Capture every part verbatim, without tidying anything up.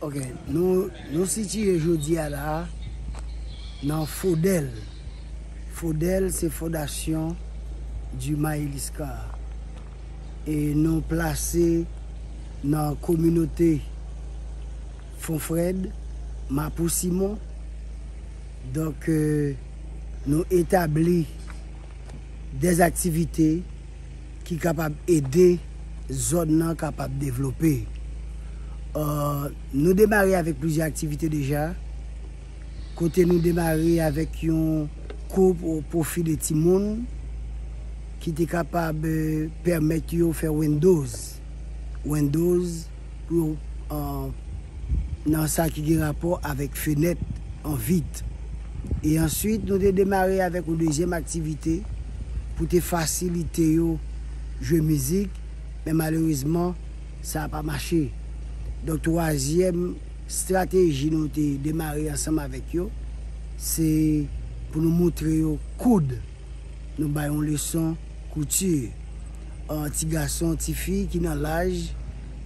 Ok, nou, nou sitiye jodi a la a nan Fodèl. Fodèl se Fondation du Maïlisca. E nou plase nan kominote Fonfrèd, Mapou Simon. Donk, euh, nou etabli dèz aktivite ki kapab ede zòn nan kapab devlope. Euh, nou demare avèk plizyè aktivite deja, kote nou demare avèk yon kou o pwofi de timoun ki te kapab, euh, pèmèt yo fè windows. Windows pou yo, euh, nan sa ki gen rapò avèk fenèt an vit. E answit, nou te demare avèk yon dezyèm aktivite pou te fasilite yo jwe mizik, men malerezman, sa pa mache. Donk, twazyèm estrateji nou te demare ansanm avèk yo, se pou nou montre yo koud. Nou bay yon leson kouti an ti gason, ti fi ki nan laj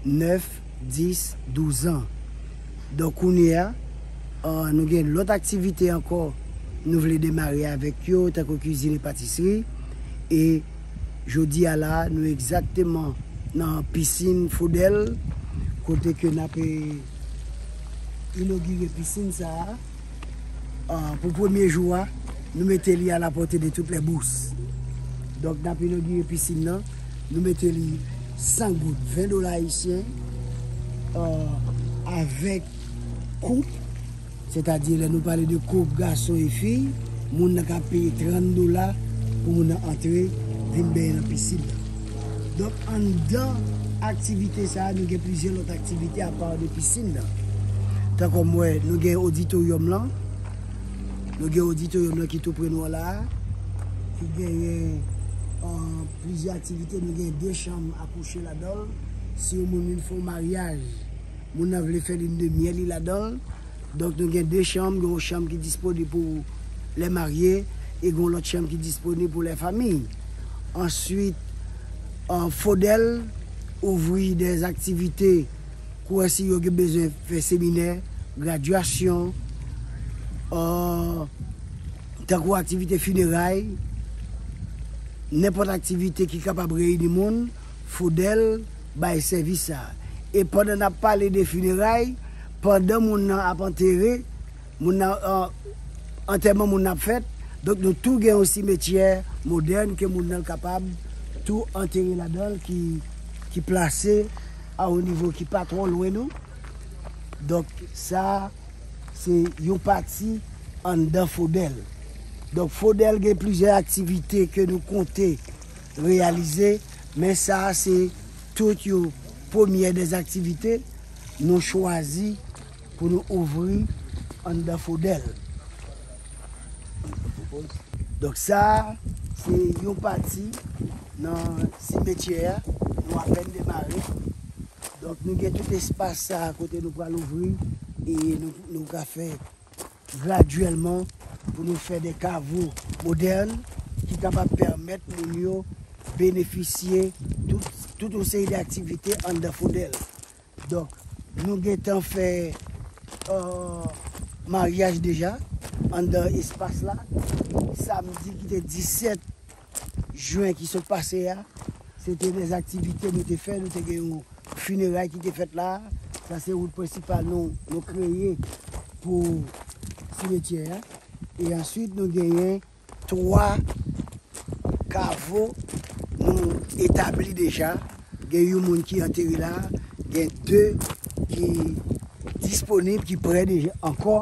nèf, dis, douz an. Donk, kounye a, an, nou gen lòt aktivite ankò nou vle demare avèk yo, tankou kizin e patisri. E jodi a la, nou egzakteman nan pisin Fodèl, kote ke n ap, eh, inogire pisin sa a. Ah, pou premye jou a, nou mete li à la portée de toutes les bourses. Donk, n ap inogire pisin nan, nou mete li san goud, ven dola ayisyen, ah, avèk koup, sètadi lè nou pale de koup gason e fi, moun nan ka peye trant dola pou moun nan antre vin benyen nan pisin nan. Donk, anndan aktivite sa a, nou gen plizyè lòt aktivite apa de pisin nan. Tankou m wè, nou gen oditoryòm lan. Nou gen oditoryòm lan ki tou pre nou an la a, ki genyen, euh, plizyè aktivite. Nou gen de chanm a kouche ladan l. Si yon moun vin fè yon maryaj, moun nan vle fè lin de myèl li ladan l. Donk, nou gen de chanm, gen yon chanm ki disponib pou lè marye e gen yon lòt chanm ki disponib pou lè fanmi. Answit, euh, Fodèl ouvri dèz aktivite, kou wè si yo gen bezwen fè seminè, gradyasyon, euh, tankou aktivite fineray, nenpòt aktivite ki kapab reyini moun, Fodèl bay sèvis sa a. E pandan n ap pale de fineray, pandan moun nan ap antere, moun nan, an, antèman moun nan ap fèt, donk nou tou gen yon simetyè modèn ke moun nan kapab tou antere ladan l ki, ki plase a yon nivo ki pa twò lwen nou. Donk, sa, se yon pati anndan Fodèl. Donk, Fodèl gen plizyè aktivite ke nou konte reyalize, men sa a se tout yon premyè dèz aktivite nou chwazi pou nou ouvri anndan Fodèl. Donk, sa a se yon pati nan simetyè a, nou apèn demare. Donk, nou gen tout espas sa a kote nou pral ouvri e nou, nou ka fè gradyèlman pou nou fè de kavo modèn ki kapab pèmèt moun yo benefisye tout, tout yon seri de aktivite anndan Fodèl. Donk, nou gentan fè, euh, maryaj deja anndan espas la. Samdi ki te disèt jen ki sot pase a, se te de aktivite nou te fè, nou te gen yon fineray ki te fèt la. Sa se wout prensipal nou, nou kreye pou simetyè a. E answit, nou genyen twa kavo nou etabli deja. Gen yon moun ki antere la, gen de ki disponib, ki prè deja ankò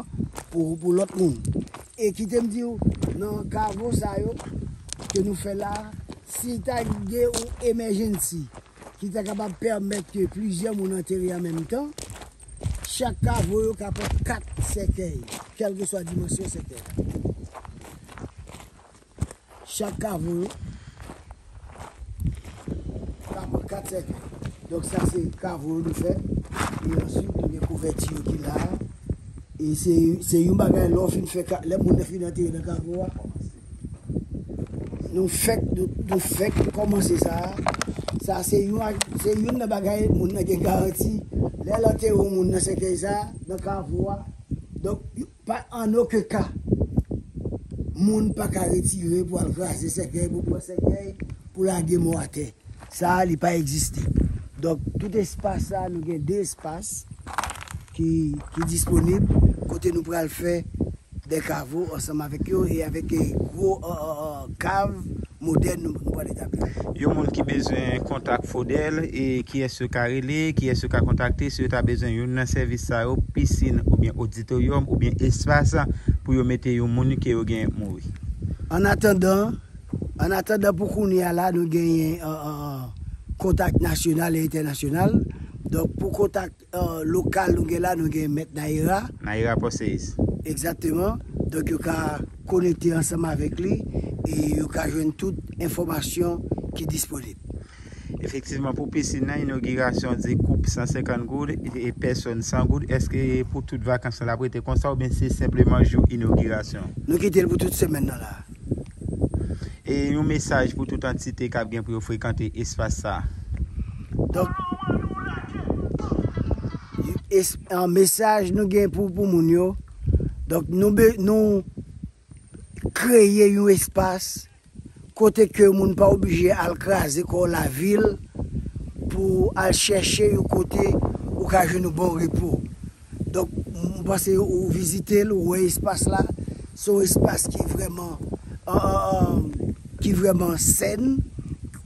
pou, pou lòt moun. E kite m di w, nan kavo sa yo ke nou fè la, si ta gen yon emergency ki ta kapab pèmèt ke plizyè moun antere an menm tan, chak kavo yo ka pran kat sèkèy, kèlkeswa dimansyon sèkèy. Chak kavo yo ka pran kat sèkèy. Donk, sa se kavo yo nou fè. E answit, nou gen kouvèti yo ki la. E se, se yon bagay, lè w fin fè ka-, lè moun nan fin antere nan kavo a, nou fèk, nou, nou fèk kòmanse sa a. Sa se yon, se youn nan bagay moun nan gen garanti Lè l antere yon moun nan sèkèy sa, nan kavo a, donk, pa an okenn ka, moun pa ka retire pou al kraze sèkèy, pou pran sèkèy, pou lage mò atè. Sa a, li pa egziste. Donk, tout espas sa, nou gen de espas ki, ki disponib, kote nou pral fè de kavo ansanm avèk yo e avèk, e, gwo, e, e, e, kav modèn nou, nou pral etabli. Yon moun ki bezwen kontak Fodèl, e kiyès yo ka rele, kiyès yo ka kontakte, si yo ta bezwen youn nan sèvis sa yo, pisin oubyen oditoryòm oubyen espas pou yo mete yon moun ke yo gen mouri. An atandan, an atandan pou kounye a la, nou genyen, e, e, e, kontak nasyonal e entènasyonal. Donk, pou kontak e, lokal nou gen la, nou gen Mèt Naira. Naira Pòseyis. Egzakteman. Donk, yo ka konekte ansanm avèk li e yo ka jwenn tout enfòmasyon ki disponib. Efektivman, pou pisin nan, inogirasyon di koup san senkant goud e pèsòn san goud. Èske pou tout vakans lan l ap rete konsa oubyen se senpleman jou inogirasyon? Nou kite l pou tout semèn nan la. E yon mesaj pou tout antite k ap gen pou yo frekante espas sa a. Donk, es-, an, mesaj nou gen pou, pou moun yo. Donk, nou be-, nou kreye yon espas kote ke moun pa oblije al kraze kò lavil pou al chèche yon kote ou ka jwenn yon bon repo. Donk, m panse ou vizite l, ou wè espas la. Se yon espas ki vrèman, e, e, e, ki vrèman sèn,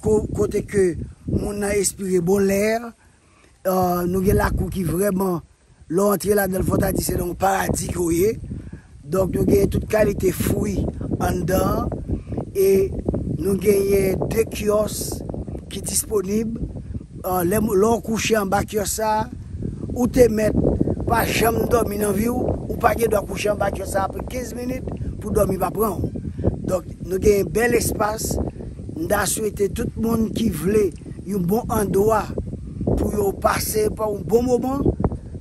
ko-, kote ke moun nan espire bon lè. E, nou gen lakou ki vrèman, lè w antre ladan l, fò w ta di se nan yon paradi ke w ye. Donk, nou genyen tout kalite fwi anndan an. E nou genyen de kyòs ki disponib. E, lè, lè w kouche anba kyòs sa a, ou te mèt pa janm dòmi nan vi w, ou pa gen dwa kouche anba kyòs sa a apre kenz minit pou dòmi pa pran w. Donk, nou genyen bèl espas. M ta swete tout moun ki vle yon bon andwa pou yo pase pa yon bon moman,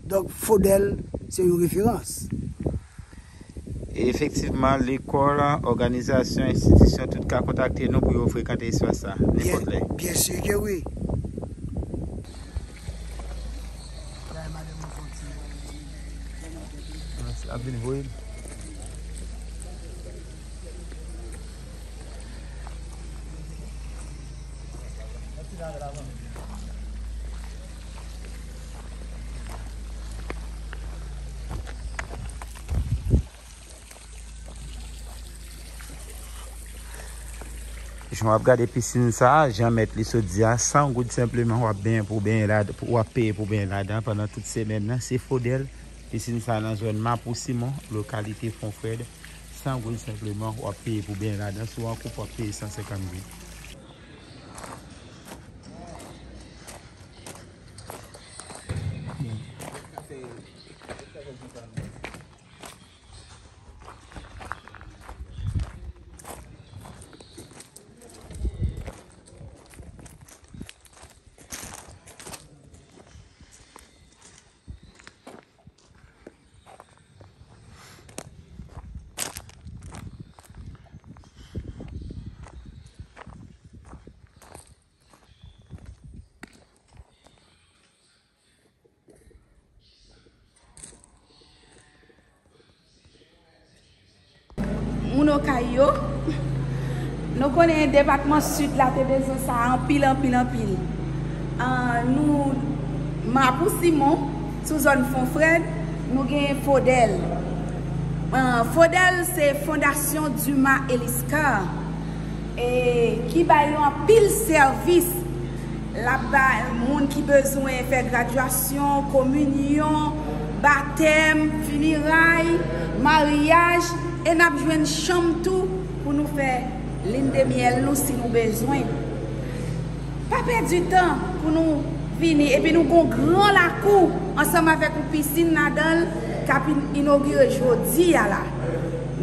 donk, Fodèl se yon referans. Efektivman, lekòl, òganizasyon, enstitisyon, tout ka kontakte nou pou yo frekante espas sa, nenpòt lè. Byen, byen si ke wi. Ap vin voye l. Jan w ap gade pisin sa a, jan mèt li sot di a, san goud senpleman w ap benyen pou benyen lad-, w ap peye pou benyen ladan pandan tout semèn nan. Se Fodèl, pisin sa a nan zòn Mapou Simon, lokalite Fon Frèd. San goud senpleman w ap peye pou benyen ladan. Si w an koup, w ap peye san senkant goud. Moun Okay yo, nou konnen depatman Sid la te bezwen sa anpil, anpil, anpil. Ah, nou, Mapou Simon, sou zòn Fon Frèd, nou gen Fodèl. Ah, Fodèl se Fondasyon Dumas Eliscar, e ki bay yo anpil sèvis. L ap bay moun ki bezwen fè gradyasyon, kominyon, batèm, fineray, maryaj, e n ap jwenn chanm tou pou nou fè lin de myèl nou si nou bezwen. Pa pèdi tan pou nou vini, epi nou gon gran lakou ansanm avèk yon pisin ladan l k ap in-, inogire jodi a la.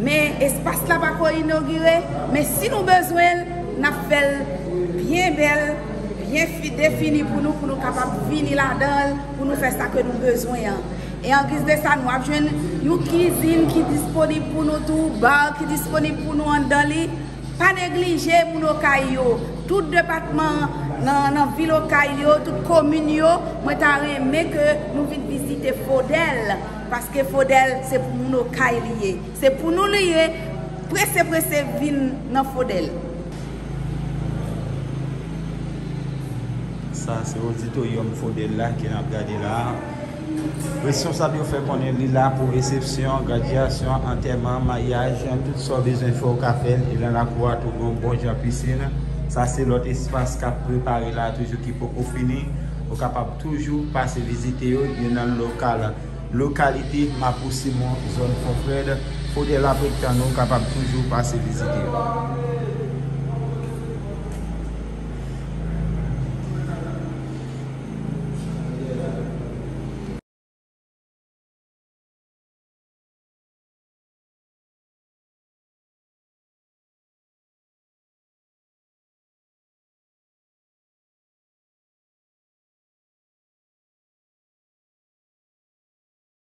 Men espas la pako inogire, men si nou bezwen l, n ap fè l byen bèl, byen fi-, defini pou nou, pou nou kapab vini ladan l, pou nou fè sa ke nou bezwen an. E angiz de sa, nou ap jwenn yon kizin ki disponib pou nou tou, bar ki disponib pou nou anndan li. Pa neglije moun Okay yo, tout depatman nan, nan vil Okay yo, tout komin yo, mwen ta renmen ke nou vin vizite Fodèl, paske Fodèl se pou moun Okay li ye. Se pou nou li ye, prese prese vin nan Fodèl. Sa se oditoryòm Fodèl la ke n ap gade la. Responsab yo fè konnen li la pou resepsyon, gradyasyon, antèman, maryaj, tout sa w bezwen fè w ka fè l. E nan lakou a tou gen yon bon jan pisin. Sa se lòt espas k ap prepare la toujou ki poko fini. Ou kapab toujou pase vizite yo, yo nan lokal lokalite Mapou Simon, zòn Fon Frèd. Fodèl ap ret tann ou, kapab toujou pase vizite yo.